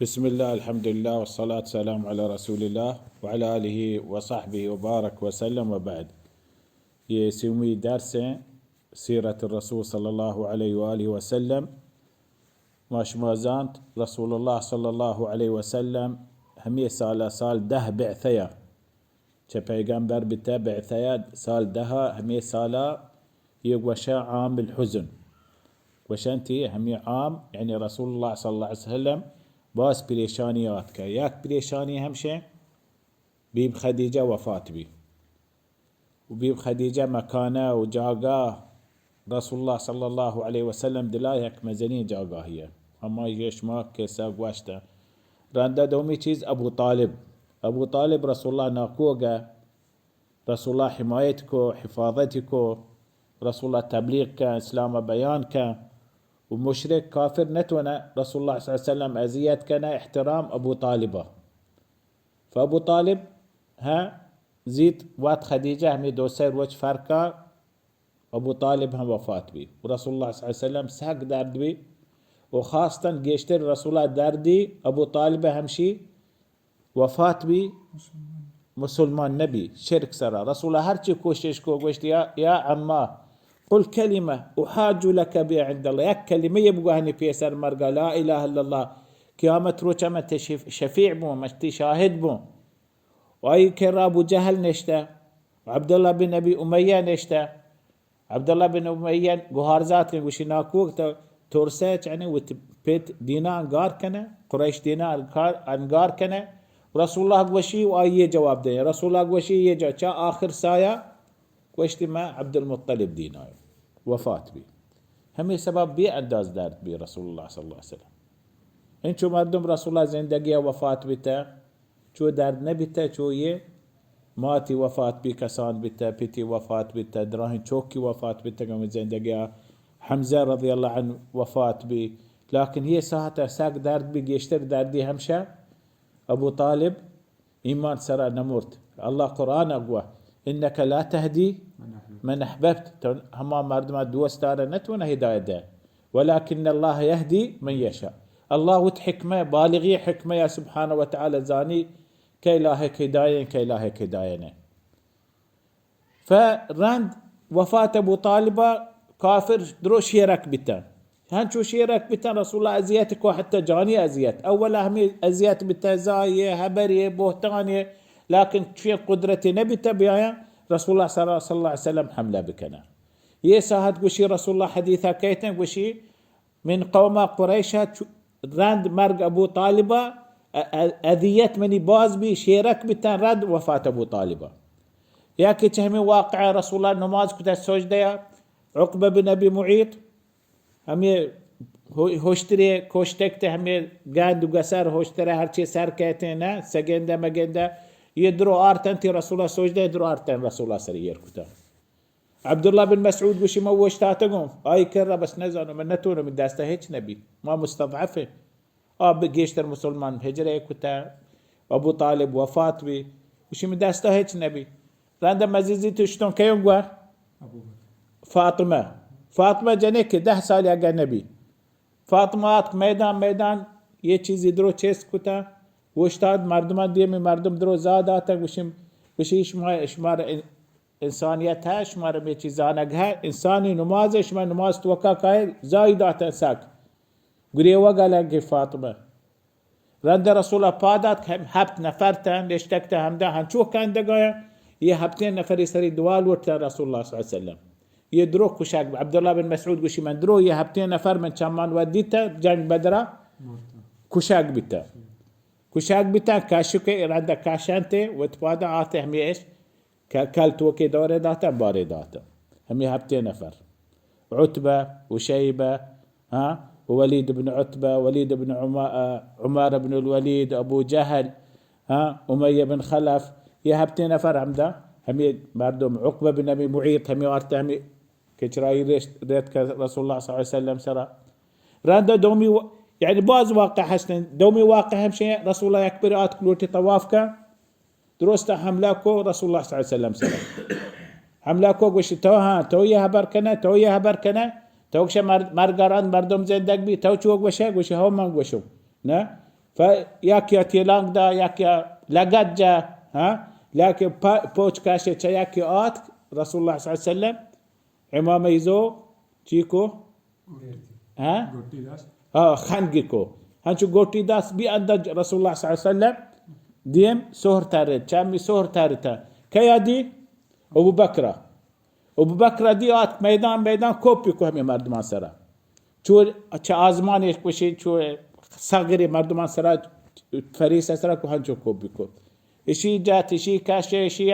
بسم الله، الحمد لله، والصلاة والسلام على رسول الله وعلى آله وصحبه وبارك وسلم وبعد. یہ سیومی درس ہیں سیرت الرسول صلی اللہ علیہ وآلہ وسلم. ما شما زانت رسول اللہ صلی اللہ علیہ وسلم ہمیں سال، سال دہ بعثہ یا چہ پیغمبر بتہ، بعثہ یا سال دہ، ہمیں سالا یہ گوشہ عام الحزن. گوشنتی ہمیں عام، یعنی رسول اللہ صلی اللہ علیہ وسلم باز پریشانی آتکہ. یک پریشانی ہمشہ بیب خدیجہ وفات بی. و بیب خدیجہ مکانہ و جاگہ رسول اللہ صلی اللہ علیہ وسلم دلا یک مزنی جاگاہی ہے. ہما یہ شما قصہ گوشتہ. رندہ دومی چیز ابو طالب. ابو طالب رسول اللہ ناکوگہ، رسول اللہ حمایت کو، حفاظت کو، رسول اللہ تبلیغ کن، اسلام بیان کن. و مشرک کافر نتونہ رسول اللہ صلی اللہ علیہ وسلم اذیت کنہ، احترام ابو طالبہ. فابو طالب ہاں زیت وت خدیجہ ہمیں دو سے روچ فرقہ ابو طالب ہم وفات بی. و رسول اللہ صلی اللہ علیہ وسلم سک درد بی. و خاصتاً گیشتر رسول اللہ دردی ابو طالب ہمشی وفات بی، مسلمان نبی، شرک سرا. رسول اللہ ہرچی کوشش کو گوشت، یا، یا عما، قل کلمہ احاج لک بها عند اللہ، یک کلمہ یہ بگوہنی پیسر مرگا، لا الہ الا اللہ، قیامت روچہ من تی شف-، شفیع بوں، من تی شاہد بوں. و آئی کرا ابو جہل نشتہ، عبداللہ بن ابی امیہ نشتہ. عبداللہ بن امیہ گوہارزات کن، گوشی، ناکوک تو ترسہ چنے وت پت دینا انگار کنہ، قریش دینا انگار، انگار کنہ. رسول اللہ گوشی و آئیے جواب دے. رسول اللہ گوشی، یہ جو چا آخر سایہ گوشتی، میں عبدالمطلب دینا وفات بی. ہمیں سبب بے انداز درد بی رسول اللہ صلی اللہ علیہ وسلم. انچو مردم رسول اللہ زندگی وفات بیتہ، چو درد نہ بیتہ، چو یہ ماتی وفات بی، کسان بیتہ، پتی وفات بیتہ، دراہیں چوکی وفات بیتہ، کہ ہمیں زندگی حمزہ رضی اللہ عنہ وفات بی. لیکن یہ ساعت سک درد بی، گیشتر دردی ہمشہ ابو طالب ایمان سرا نمرت. اللہ قرآن گوا، انک لا تهدی من احببت، تو ہما مردم دوست دارہ نتونہ ہدایت دے، ولکن اللہ یهدی من یشاء. اللہ وت حکمہ، بالغی حکمہ یا سبحانہ و تعالی زانی کہ لاحق ہدایہ، کہ لاحق ہدایہ نہ. فرند وفات ابو طالبہ کافر درو شیرک بیتن. ہنچو شیرک بیتن، رسول اللہ اذیت کو، حتی جانی اذیت. اولا ہمیں اذیت بیتن، زاہی، حبری، بہتانی، لیکن چوی قدرتی نبیتہ بیاین رسول اللہ صلی اللہ، صلی اللہ علیہ وسلم حملہ بکنن. یہ ساعت گوشی رسول اللہ حدیثہ کہتن، گوشی من قوم قریش، چو-، رند مرگ ابو طالبہ، ا-، ا-، اذیت منی باز بی، شیرک بیتن، رد وفات ابو طالبہ. یا کہ چہ ہمیں واقعہ رسول اللہ نماز کتہ سجدہ یا، عقبہ بن ابی معیط، ہمیں ہو-، ہوشترے کوشتک تے ہمیں گند و گسر ہوشترے ہرچی سر کہتے نا، سگندہ مگندہ، یہ درو آرتن تی رسول اللہ سجدہ، درو آرتن رسول اللہ سر ایر کتہ. عبداللہ بن مسعود گوشی، ما اوشتاتگوں آئی کرا، بس نزانوں، من نتونوں، من دستا ہچ نبی، ما مستضعفیں. آ ب-، گیشتر مسلمان ہجرہ کتا، ابو طالب وفات بی، گوشی، من دستا ہچ نبی. رندا مزیزی تشتوں کیوں گوا؟ فاطمہ. فاطمہ جنک دہ سال اگہ نبی. فاطمہ آتک میدان، میدان یہ چیزی درو چست کتا، اوشتات، مردمان دیمی، مردم درو زاد آتا، گوشی، گوشی، شما، شما انسانیت ہے، شما را ہمے چیز زانگ ہے، انسانی نماز ہے، شما نماز توکا کائے، زائی داتن سک. گریوگا لگی فاطمہ. رند رسول اللہ پاد آتک، ہپت نفر تن، نشتگ تن ہمدا، ہنچو کندگایا، یہ ہپتین نفری سری دعا لوٹتن رسول اللہ صلی اللہ علیہ وسلم. یہ درو کشگ، عبداللہ بن مسعود گوشی، من درو یہ ہپتین نفر من چمان ودیتا، جنگ بدرا کشگ بیتا. کشگ بیتا، کشک رند کشنتے، وت پادا آتے ہمیش. ک-، کل توکے دورے داتا، بارے داتا. ہمے ہپتیں نفر. عتبہ، و شیبہ، ہاں، و ولید بن عتبہ، ولید بن عما-، عمر بن الولید، ابو جہل، ہاں، امیہ بن خلف، یہ ہپتیں نفر ہمدا، ہمے مردم عقبہ بن ابی معیط، ہمے آرتا، ہمے کہ چرائی رشت، ریت کہ رسول اللہ صلی اللہ علیہ وسلم سرا. رند دومی و-، یعنی باز واقعہ ہستن. دومی واقعہ ہمشہ رسول اللہ اکبر آتک لوٹی طواف کا، درست حملہ کو رسول اللہ صلی اللہ علیہ وسلم سرا. حملہ کو گوشی، تو ہاں، تو یہ حبر کنے، تو یہ حبر کنے، تو گوشے مر-، مرگ رند مردم زندگ بی، تو چو گوشے؟ گوشی، ہو من گوشو. نہ؟ ف-، یکیا تیلانک دا، یکیا لگت جا، ہاں؟ لیکن پ-، پوچ کشے چہ یکی آتک، رسول اللہ صلی اللہ علیہ وسلم، امام ایزو، چی کو؟ ہاں؟ گوٹی دست۔ ہاں، خنگی کو۔ ہنچو گوٹی دست بی اندر رسول اللہ صلی اللہ علیہ وسلم، دیم سہر ترت، چمی سہر ترت۔ کیا دی؟ ابو بکرا۔ ابو بکر دی آتک میدان، میدان کوپی کو ہمے مردمان سرا۔ چو چہ آزمان ایش کشی، چو سگری مردمان سرا، فریس سرا کو ہنچو کوپی کو۔ اشی جات، اشی کش، اشی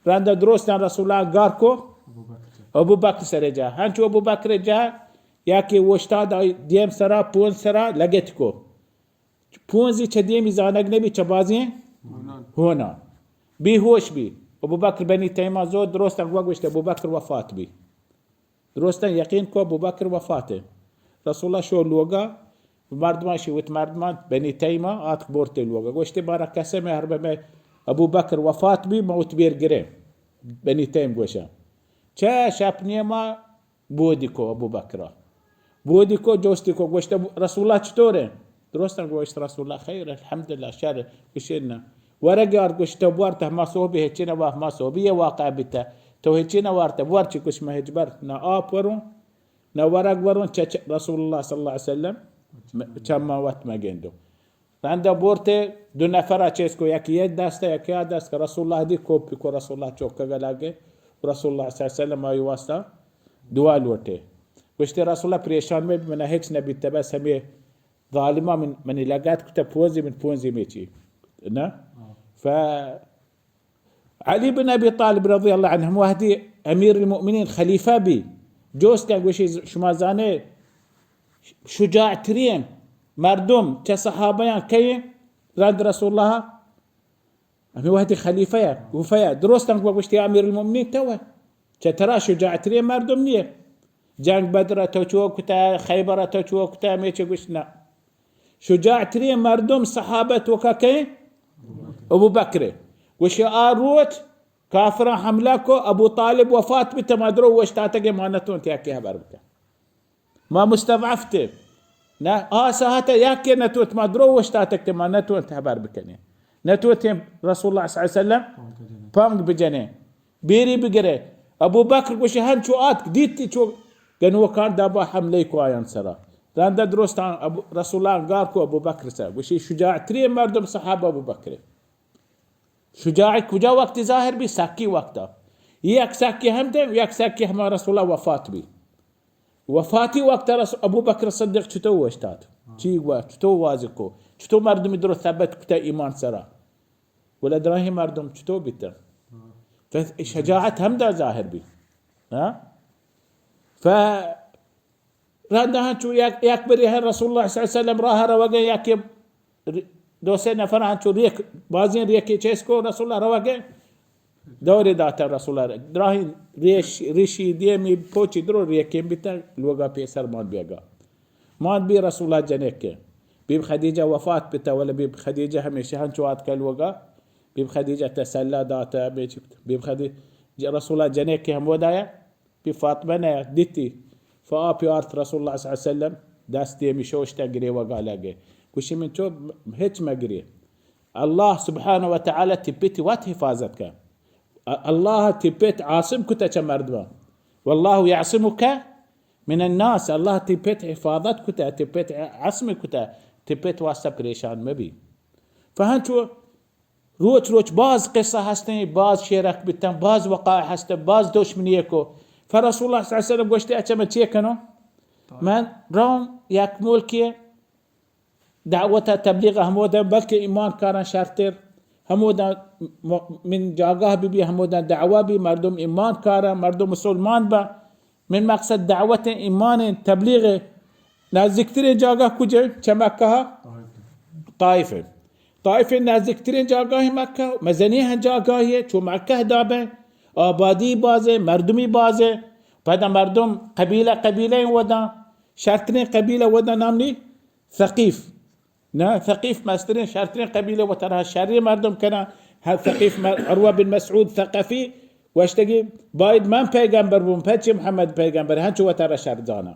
رند درستان رسول اللہ گار کو ابو بکر سر جا۔ ہنچو ابو بکر جا، یا کہ اوشتاد آئی دیم سرا، پون سرا لگت کو۔ پونزی چہ دیمی زانگ نبی، چہ بازیں ہونان۔ ہونان۔ بے ہوش بی۔ ابو بکر بنی تیما زو درستان گوا گوشت، ابو بکر وفات بی۔ درستان یقین کو ابو بکر وفات ہے۔ رسول اللہ شو لوگا، مردمان شی وت مردمان بنی تیما آتک بورتے لوگا۔ گوشتے بارا قسم ہے، ہر بہ میں ابو بکر وفات بی، موت بیر گرے۔ بنی تیم گوشا۔ چہ شپ نیما بودی کو ابو بکرا۔ بودی کو جوستی کو، گوشت، ابو-، رسول اللہ چطور ہے؟ درستان گوشت، رسول اللہ خیر، الحمدللہ، شر، گوشت، نہ۔ ورگ یار گوشت، تو بوار تہ ما صحبی ہچی نہ واہ، ما صحبی یہ واقعہ بیتا۔ تو ہچی نہ وارتا، بوار چی کچھ میں ہچ بر، نہ آپ وروں، نہ ورگ وروں، چہ، چہ رسول اللہ صلی اللہ علیہ وسلم، چہ ما وقت میں گندو۔ رندا بورتے دو نفر چیز کو، یکی یہ دست، یکی آ دست، کہ رسول اللہ دی کوپی کو، رسول اللہ چوک گلا گے، رسول اللہ صلی اللہ علیہ وسلم آئی واسطہ دعا لوٹے۔ گوشتے رسول اللہ پریشان میں، من ہچ نبی تبس ہمیں ظالمہ من، منی لگت کتا پونزی من پونزی میں چی۔ نا؟ ف علی بن ابی طالب رضی اللہ عنہ وہدی امیر المؤمنین خلیفہ بی، جوست کن گوشی، شما زانے شجاع ترین مردم چہ صحابیان کئے؟ رند رسول اللہ ہمیں وہدی خلیفہ یا، کوفہ یا، درستان کو گوشتی امیر المؤمنین تو ہے۔ چہ ترا شجاع ترین مردم نیے۔ جنگ بدر تو چو کتا، خیبر تو چو کتا، ہمیں چہ گوشت نہ۔ شجاع ترین مردم صحابہ توکا کئے؟ ابو بکر۔ گوشی، آ روچ کافراں حملہ کو، ابو طالب وفات بیت، ما درو اوشتاتگے، ما نتونت یکے حبر بکن۔ ما مستضعف تے۔ نہ، آ ساعت یکے نتونت، ما درو اوشتاتگ تے، ما نتونت حبر بکنیں۔ نتونت رسول اللہ صلی اللہ علیہ وسلم پنگ بجنیں۔ بیری بگرے۔ ابو بکر گوشی، ہنچو آتک دیتی چو گنوکان دابا حملے کو آیان سرا۔ رندا درستان ابو، رسول اللہ گار کو ابو بکر سرا۔ گوشی، شجاع ترین مردم صحابہ ابو بکر۔ شجاعی کجا وقتی ظاہر بی؟ سکی وقتا۔ یک سکی ہم دے، یک سکی ہما رسول اللہ وفات بی۔ وفاتی وقتا رس-، ابو بکر صدیق چطور اوشتات؟ چی گوا؟ چطور واضح کو؟ چطور مردمی درو ثبت کتا ایمان سرا؟ ولا دراہیں مردم چطور بیتا؟ ف-، شجاعت ہم دا ظاہر بی۔ ہاں؟ ف-، رندا ہنچو یک، یک بری ہے رسول اللہ صلی اللہ علیہ وسلم راہ روگے، یک ر-، دو سے نفر ہنچو ریک، بازیں ریکی چیز کو رسول اللہ روگے، دور داتا رسول اللہ، دراہیں ریش، ریشی دیمی پوچی درو ریکیں بیتا، لوگا پیسر مان بیگا۔ مان بی رسول اللہ جنکے۔ بی بی خدیجہ وفات بیتا، ولا بی بی خدیجہ ہمیشہ ہنچو آتکا لوگا۔ بی بی خدیجہ تسلا داتا، بی بی خدیجہ رسول اللہ جنکے ہمودایا۔ بی فاطمہ نہ دیتی۔ فا آپ آرت رسول اللہ صلی اللہ علیہ وسلم دست دیمی شوشتا گریوگا لگے۔ گوشی من چو ہچ مگری۔ اللہ سبحانہ و تعالی تی پتی وت حفاظت کن۔ ا-، اللہ تی پت عاصم کتا چہ مردمان۔ واللہ یعصمک من الناس۔ اللہ تی پت حفاظت کتا، تی پت عصم کتا، تی پت واسطہ پریشان مبی۔ فہنچو روچ روچ باز قصہ ہستیں، باز شیرک بیتن، باز وقائع ہستن، باز دشمنی کو۔ فرسول اللہ صلی اللہ علیہ وسلم گوشتے، اچھا من چے کنوں؟ من رون یک ملکی دعوت تبلیغ ہمودن، بلکہ ایمان کاران شرتر، ہمودن مؤمن جاگاہ بی بی، ہمودن دعوہ بی، مردم ایمان کارن، مردم مسلمان با۔ من مقصد دعوت ایمان تبلیغ۔ نزدیکترین جاگہ کجا؟ چہ مکہ ءَ؟ طائف۔ طائف نزدیکترین جاگہ مکہ، مزنی ہم جاگہ ہے، چو مکہ دابیں، آبادی بازیں، مردمی بازیں، پدا مردم قبیلہ قبیلہ وداں، شرترین قبیلہ وداں نام نی ثقیف۔ نہ، ثقیف مسترین شرترین قبیلہ وترا شری مردم کنا۔ ثقیف، عروہ بن مسعود ثقفی گوشتگی، باید من پیغمبر بوم، پچی محمد پیغمبر، ہنچو وترا شر زانا۔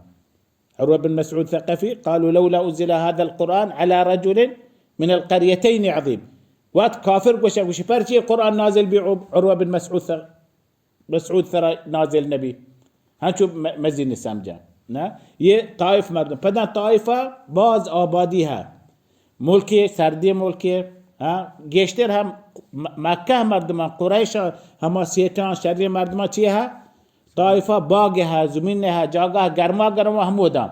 عروہ بن مسعود ثقفی، قالوا لولا انزل هذا القرآن على رجل من القريتين عظيم. وقت کافر گوشن، گوشی پرچی قرآن نازل بی عروہ بن مسعود سر، مسعود سرا نازل نبی؟ ہنچو م-، مزین سمجھا. نا، یہ طائف مردم. پدا طائفہ باز آبادی ہے. ملکی، سردی ملکی، ہاں، گیشتر ہم م-، مکہ مردمان، قریش ہما سیٹان شری مردمان چی ہے؟ طائفہ باگ ہے، زمین ہے، جاگہ گرما گرما ہمودا.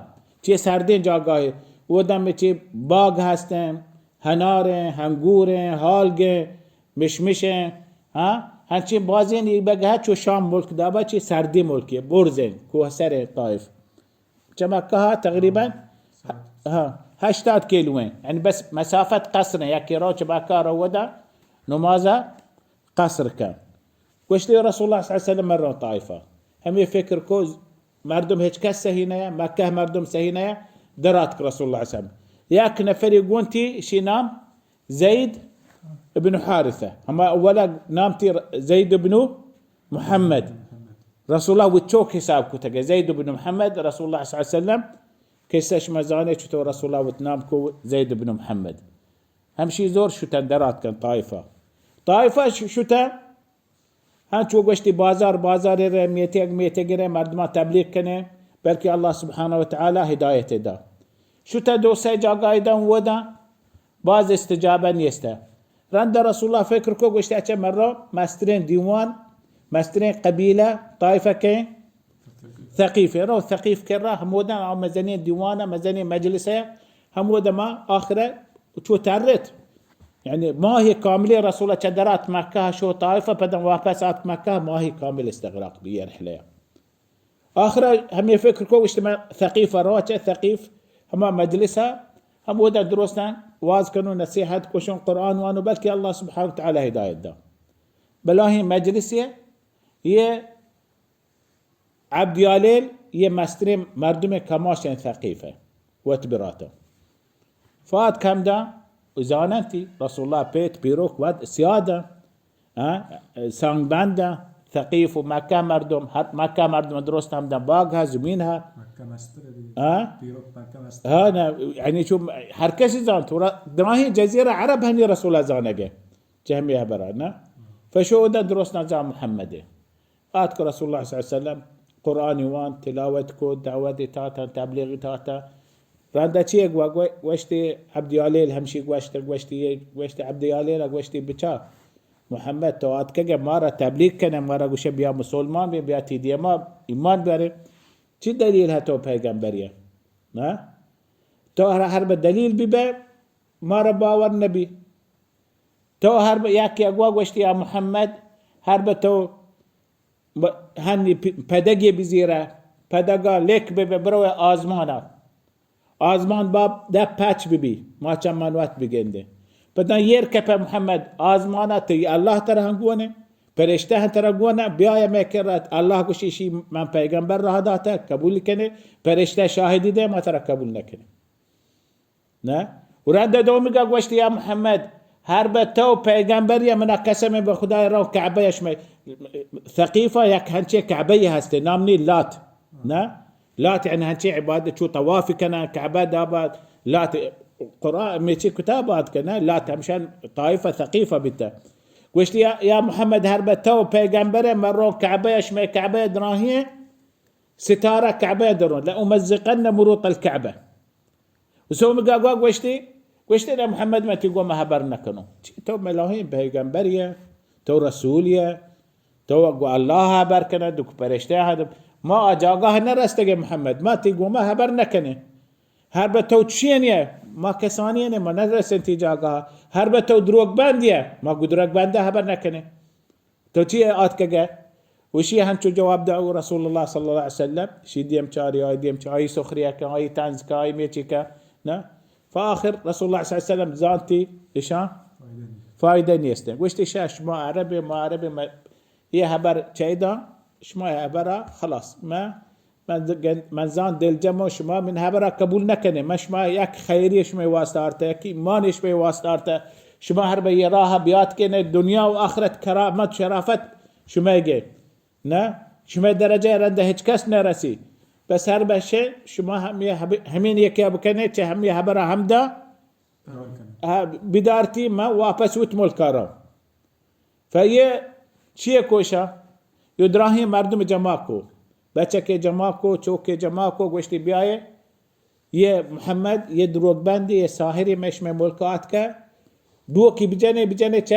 چی سردیں جاگہ، اودا میں چی باگ ہستیں، ہناریں، ہنگوریں، ہالگیں، مشمشیں، ہاں، ہنچیں بازیں ای بگہ چو شام ملک دابا چی سردی ملکی، برزیں، کوہ سریں طائف. چہ مکہ تقریباً، ہاں، ہشتاد کیلو ہیں. یعنی بس مسافت قصر ہیں، یکی رو چہ مکہ رو ودا نماز قصر کن. گوشتی رسول اللہ صلی اللہ علیہ وسلم مرو طائفہ. ہمیں فکر کو مردم ہچ کس صحیح نیا، مکہ مردم صحیح نیا، درات رسول اللہ صلی اللہ علیہ وسلم. یک نفری گونتی شی نام زید ابن حارثہ. ہما اولا نام تی زید ابن محمد. رسول اللہ وت چوک حساب کتگ، زید ابن محمد، رسول اللہ صلی اللہ علیہ وسلم. قصہ شما زانے چطور رسول اللہ وت نام کو زید ابن محمد. ہمشی زور شتن درات کن طائفہ. طائفہ ش-، شتن ہنچو گوشتی بازار بازار رے، میتگ میتگ رے، مردمان تبلیغ کنے، بلکہ اللہ سبحانہ و تعالی ہدایت دا. شتن دو سے جاگہ دا ودا باز استجابہ نیستا. رند رسول اللہ فکر کو گوشتی اچھا مرو مسترین دیوان، مسترین قبیلہ، طائفہ کہیں؟ ثقیف. رو ثقیف کرا ہمودا آ مزنین دیوان، مزنین مجلس ہے، ہمودا ما آخر چو ترت. یعنی ماہ کامل رسول چہ درات مکہ شو طائفہ، پدا واپس آت مکہ، ماہ کامل استغراق بی رحلہ. آخر ہمیں فکر کو گوشت من ثقیف روچہ، ثقیف ہما مجلس ہے، ہمودا درستان واز کنو، نصیحت کشن، قرآن وانو، بلکہ اللہ سبحانہ و تعالی ہدایت دا. بلاہیں مجلس یہ، یہ عبد یالیل یہ مسترین مردم کماشیں ثقیف ہے، وت براتا. فات کم دا، و زاننتی رسول اللہ پیت پیروک ود سیادہ، ہاں، سانگ بندہ، ثقیف و مکہ مردم، ہر مکہ مردم درست ہم دا باغ ہے، زمین ہے. مکہ مستر دی. ہاں؟ پیروک مکہ مستر. ہاں، نا، یعنی چو ہر کسی زانت، تھوڑا دراہیں جزیرہ عرب ہمی رسول اللہ زانگے، چہ ہمی حبرہ، نا؟ فشو دا درست نزان محمد ہے. آتک رسول اللہ صلی اللہ علیہ وسلم قرآن وان، تلاوت کو، دعوت تاتا، تبلیغ تاتا. رندا چی گوا گو-، گوشتی عبد یالیل ہمشی گوشت، گوشتی، گوشتی عبد یالیل گوشتی بچا محمد تو آتکگے مارا تبلیغ کنے، مارا گوشے بیا مسلمان بی، بیا تی دیما ایمان بیارے. چی دلیل ہے تو پیغمبری؟ نا؟ تو ہر، ہر بہ دلیل بی بے، مارا باور نبی. تو ہر بہ یک اگوا گوشتی یا محمد، ہر بہ تو ب-، ہنی پ-، پدگی بزیرہ، پدگا لک بہ بہ برو آزمانا. آزمان باب دہ پچ بہ بی، ما چمان وت بگندے. پدا یر کپہ محمد آزمانا، تی اللہ ترا ہنگونے، پرشتہ ہن ترا گونے، بیایہ مے کرت، اللہ گوشی شی من پیغمبر راہ داتا، قبول کنے، پرشتہ شاہدی دے، ما ترا قبول نکنے. نہ؟ و رند دومیگا گوشت، یا محمد، ہر بہ تو پیغمبر یا منا قسم بہ خدای رو کعبہ شمئے ثقیفہ یک ہنچے کعبہ ہستے، نام نی لات. نہ؟ لات یعنی ہنچے عبادت چو طواف کنن، کعبہ دابا لات، قرآن میں چی کتاب آت کنن، لات ہمشان طائفہ ثقیفہ بیتا. گوشت، یا، یا محمد، ہر بہ تو پیغمبر مرو کعبہ شمئے کعبہ دراہیں، ستارہ کعبہ درون، لأمزقن مروط الكعبة. و سومگا گوا گوشتی، گوشتی، نہ محمد، من تی گوما حبر نکنو. چی تو ملاہیں پیغمبر یے، تو رسول یے، تو گو اللہ حبر کنہ، دو پرشتہ حد-، ما آ جاگاہ نہ رستگے محمد، ما تی گوما حبر نکنے. ہر بہ تو چین یے، ما کسانی نے، ما نہ رسن تی جاگاہ. ہر بہ تو دروگ بند یے، ما گو دروگ بندہ حبر نکنے. تو چی آتکگے؟ وشی ہنچو جواب دا رسول اللہ صلی اللہ علیہ وسلم، شی دیم چاری، آئی دیم چاری، آئی سخریہ کن، آئی طنز کن، آئی میچی کن، نہ؟ فآخر رسول اللہ صلی اللہ علیہ وسلم زانتی، اشان فائدہ نیست. گوشتی، شا شما عرب، ما عرب، ما یہ حبر چیدان، شما یہ حبر خلاص. ما من ز-، گن-، من زان دلجم و شما من حبرا قبول نکنے. من شما یک خیری شما واسطہ آرتا، یک ایمان شما واسطہ آرتا. شما ہر بہ یہ راہ بیات کنے، دنیا و آخرت کرامت شرافت شما گے. نہ؟ شما درجہ رند ہچ کس نہ رسی. بس ہر بہ شے شما ہم یہ حب-، ہمین یکی بکنے، چہ ہم یہ حبرا ہم دا ہاں، بدارتی، من واپس وت ملکا رو۔ فیہ چیئے کوشا؟ یو دراہیں مردم جمع کو، بچکے جمع کو، چوکے جمع کو، گوشتی، بیائے، یہ محمد، یہ دروگ بندی، یہ ساحری، مئے شمئے ملک آتکہ، ڈوکی بجنے، بجنے چہ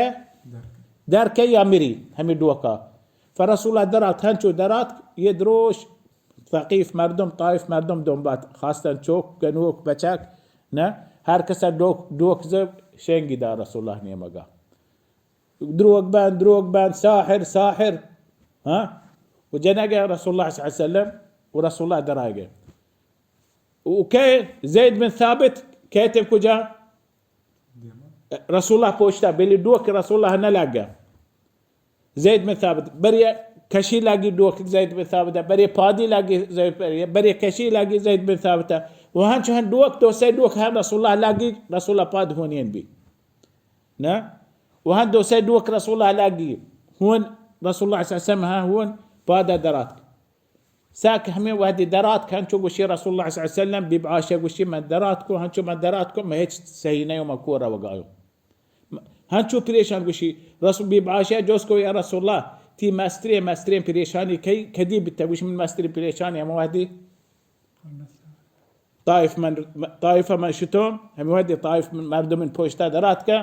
درکہ یا مری، ہمیں ڈوکا۔ فرسول اللہ درات، ہنچو درات، یہ دروش ثقیف مردم، طائف مردم دنبات، خاصتاً چوک، گنوک، بچک، نہ، ہر کسا ڈوک، ڈوک زب شنگی دار رسول اللہ نیمگا۔ دروگ بند، دروگ بند، ساحر، ساحر۔ ہاں؟ و جنگ رسول اللہ صلی اللہ علیہ وسلم و رسول اللہ درائگے۔ و کہ زید بن ثابت کہتے کجا؟ رسول اللہ پوشتا، بلی ڈوک رسول اللہ نہ لگا۔ زید بن ثابت، بری کشی لگی ڈوک زید بن ثابت، بری پادی لگی زید، بری کشی لگی زید بن ثابت۔ و ہنچو ہن ڈوک، دو سے ڈوک ہم رسول اللہ لگی، رسول اللہ پاد ہونین بی۔ نہ؟ و ہن دو سے ڈوک رسول اللہ لگی، ہون رسول اللہ صلی اللہ علیہ وسلم ہاں ہون پادا درات۔ ساک ہمیں وحدی درات کہ ہنچو گوشی رسول اللہ صلی اللہ علیہ وسلم، بی بی عائشہ گوشی من درات کو، ہنچو من درات کو، من ہچ صحیح نہیں، من کور روگایو۔ ہنچو پریشان گوشی، رسول، بی بی عائشہ جوز کو، یا رسول اللہ، تی مستری، مستری پریشانی کئی، کدی بیتا؟ گوشی من مستری پریشانی ہم وحدی طائف من، طائف من شتون، ہمیں وحدی طائف من مردم من پوشتا درات کا،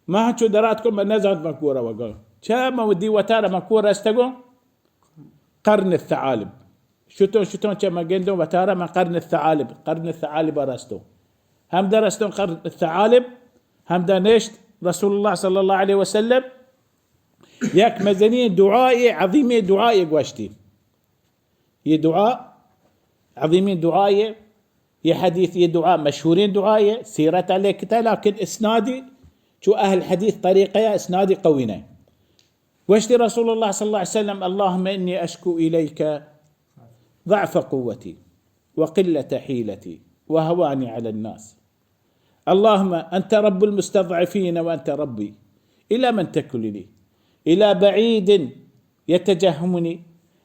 من ہنچو درات کو، من نزانت من کور روگا۔ چہ من ودی وتارا من کور رستگو، قرن الثعالب۔ شتون، شتون چہ من گندوں وتارا من قرن الثعالب، قرن الثعالب رستوں۔ ہمدا رستوں قرن الثعالب، ہمدا نشت رسول اللہ صلی اللہ علیہ وسلم یک مزنی دعائے، عظیمی دعائے گوشتی۔ یہ دعا عظیمی دعائے، یہ حدیث، یہ دعا مشہوریں دعائے، سیرت لکھتا، لیکن اسنادی چو اہل حدیث طریقہ اسنادی قوی نہیں۔ گوشتی رسول اللہ صلی اللہ علیہ وسلم، اللهم إني أشكو إليك ضعف قوتي وقلة حيلتي وهواني على الناس. اللهم أنت رب المستضعفين وأنت ربي. إلى من تكلني؟ إلى بعيد يتجهمني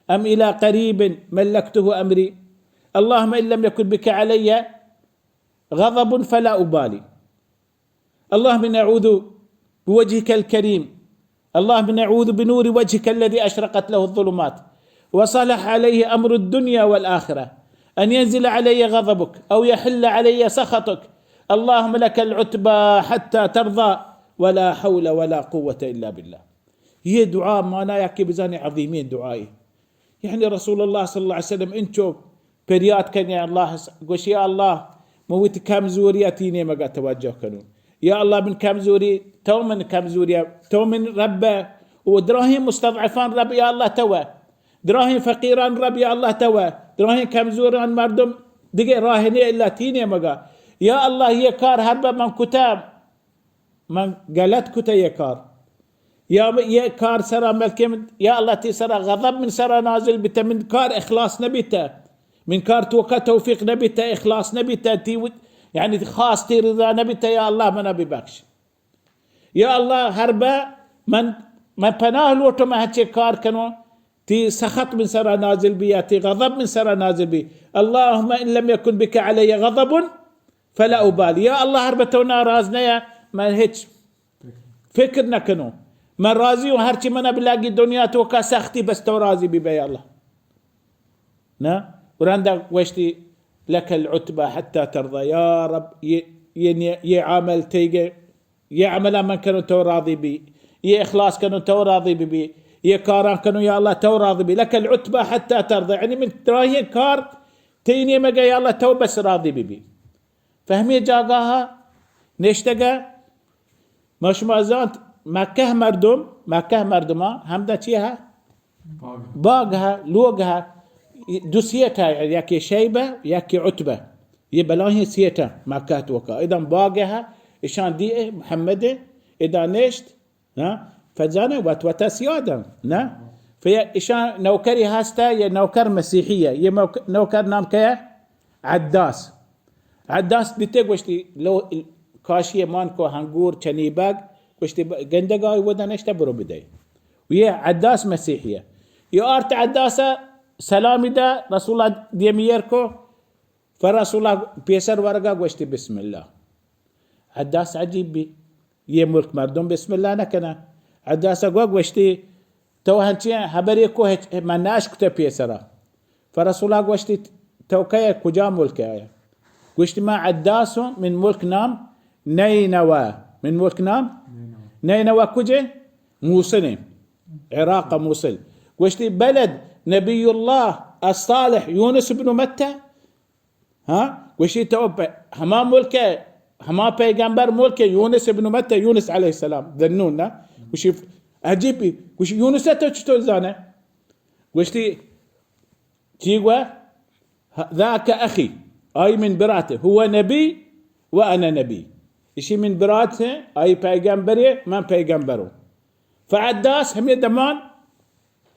أم إلى قريب ملكته أمري؟ اللهم إن لم يكن بك علي غضب فلا أبالي. اللهم إني أعوذ بوجهك الكريم، اللهم إني أعوذ بنور وجهك الذي أشرقت له الظلمات وصلح عليه أمر الدنيا والآخرة أن ينزل علي غضبك أو يحل علي سخطك. اللهم لك العتبى حتى ترضى ولا حول ولا قوة إلا بالله. یہ دعا مانا یا کہ بزانے عظیمیں دعائے۔ یعنی رسول اللہ صلی اللہ علیہ وسلم انچو پریات کنی اللہ س-، گوشی، یا اللہ، من وتی کمزوری تی نیمگا توجہ کنون۔ یا اللہ من کمزوری، تو من کمزوری، تو من رب و دراہیں مستضعفان رب یا اللہ تو، دراہیں فقیران رب یا اللہ تو، دراہیں کمزوران مردم دیگه راہ نے الا تی نیمگا۔ یا اللہ یہ کار ہر بہ من کتا، من غلط کتہ یہ کار، یا یہ کار سرا بلکہ من، یا اللہ تی سرا غضب من سرا نازل بیتہ، من کار اخلاص نہ بیتہ، من کار توکا توفیق نہ بیتہ، اخلاص نہ بیتہ، تی وت-، یعنی خاص تی رضا نہ بیتہ، یا اللہ منا ببخش۔ یا اللہ ہر بہ من، من پناہ لوٹوں، من ہنچے کار کنوں، تی سخط من سرا نازل بی یا تی غضب من سرا نازل بی۔ اللهم إن لم يكن بك علي غضب فلا أبالي. یا اللہ ہر بہ تو ناراض نیا، من ہچ فکر نہ کنوں۔ من راضی ہوں، ہرچی منا بلگی دنیا توکا سختی، بس تو راضی ببے یا اللہ۔ نہ؟ و رندا گوشتی، لك العتبى حتى ترضى. یا رب، یہ، یہ نی-، یہ عمل تیگے، یہ عملا من کنوں تو راضی بی، یہ اخلاص کنوں تو راضی ببی، یہ کاراں کنوں یا اللہ تو راضی بی۔ لك العتبى حتى ترضى، یعنی من دراہیں کار تی نیمگا یا اللہ تو بس راضی ببی۔ فہمی جاگاہا نشتگا، ما شما زانت مکہ مردم، مکہ مردما ہمدا چی ہا؟ باغ۔ باغ ہا، لوگ ہا، دو سیٹ ہا، یکی شیبہ، یکی عتبہ۔ یہ بلاہیں سیٹ ہا مکہ توکا۔ ادم باغ ہا، اشان دی محمد، ادا نشت، نا؟ فزانے وت وتا سیادن، نا؟ فیا اشان نوکری ہستا، یہ نوکر مسیحی ہے، یہ موک-، نوکر نام کیا ہے؟ عداس۔ عداس بیتے گوشتی، لو کاشی مان کو ہنگور چنی بگ، گوشتی ب-، گندگا ودا نشتا برو بدے۔ و یہ عداس مسیحی ہے۔ یہ آرت عداس سلامی دا رسول اللہ دیمی یر کو، فرسول اللہ پیسر ورگا گوشتی بسم اللہ۔ عداس عجیب بی. یہ ملک مردم بسم اللہ نہ کنن. عداس گو گوشتی، تو ہنچیں حبرے کو ہچ من نہ اشکتہ پیسرا. فرسول اللہ گوشتی، تو کئے، کجا ملک ئے؟ آیا گوشتی، من عداس اوں، من ملک نام نینوہ. من ملک نام نینوہ کجے؟ موصل ایں، عراق موصل. گوشتی، بلد نبی اللہ الصالح یونس ابن متہ. ہاں، گوشی تو پہ ہما ملک ئے، ہما پیغمبر ملک ئے، یونس ابن متہ، یونس علیہ السلام، ذنون نا. گوشی عجیب بی. گوشی یونس تو چطور زانے؟ گوشتی چی گو؟ ذاک اخی، آئی من براتے، هو نبی و انا نبی. اشی من برات ایں، آئی پیغمبرے، من پیغمبروں. فعداس ہمے دمان،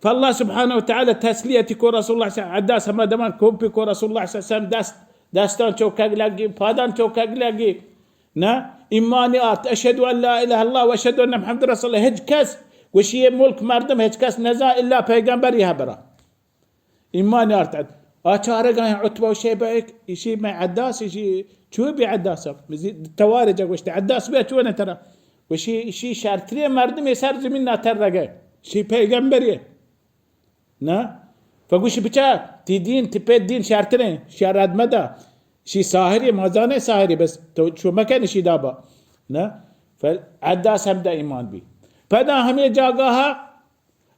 فاللہ سبحانہ و تعالی تسلیتی کو رسول اللہ صلی اللہ علیہ وسلم، عداس ہمے دمان کوپی کو رسول اللہ صلی اللہ علیہ وسلم، دست، دستان چوکگ لگی، پادان چوکگ لگی. نہ، ایمان آرت، اشہد ان لا الہ الا اللہ و اشہد ان محمد رسول اللہ. ہچ کس گوشی یہ ملک مردم ہچ کس نزان الا پیغمبر یہ حبرا. ایمان آرت. آ چارگا ایں عتبہ و شیبہ، ایک، اشی مئے عداس، اشی چو بی عداس؟ مزید توارے جا گوشتے، عداس بیا چون ترا؟ گوشی، اشی شرتریں مردم یہ سر زمین نا ترگا، اشی پیغمبرے. نہ؟ فگوشی بچا، تی دین، تی پت دین شرتریں، شر اد مدا. اشی ساحرے، ما زانیں ساحرے، بس تو چو مکن اشی دابا. نہ؟ فعداس ہمدا ایمان بی. پدا ہمے جاگاہا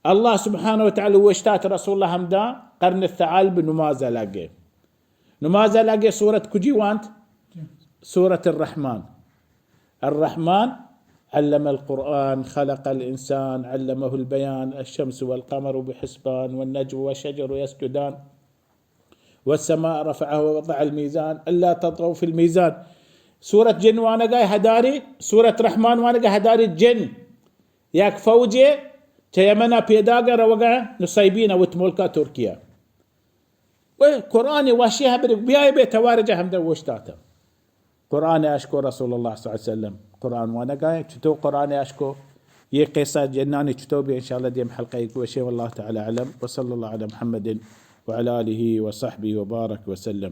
اللہ سبحانہ و تعالی اوشتات رسول اللہ ہمدا قرن الثعالب نماز لگے. نماز لگے سورت کجی وانت؟ سورت الرحمن. الرحمن علم القرآن، خلق الإنسان، علمه البيان، الشمس والقمر بحسبان، والنجم والشجر يسجدان، والسماء رفعها ووضع الميزان، ألا تطغوا في الميزان. سورت جن وانگا ہداری، سورت رحمان وانگا ہداری جن. یک فوجے چہ یمنا پیداگا روگا نصیبین وت ملکا ترکیہ. و قرآن وشی ہبر بیائے بے توار جا ہمدا اوشتاتا. قرآن اشکو رسول اللہ صلی اللہ علیہ وسلم قرآن وانگا ایں. چطو قرآن اشکو؟ یہ قصہ جنانی چطو بی انشاءاللہ دیم حلقہ ایک وشے. واللہ تعالی اعلم، وصلی اللہ علی محمد وعلی آلہ وصحبہ وبارک وسلم.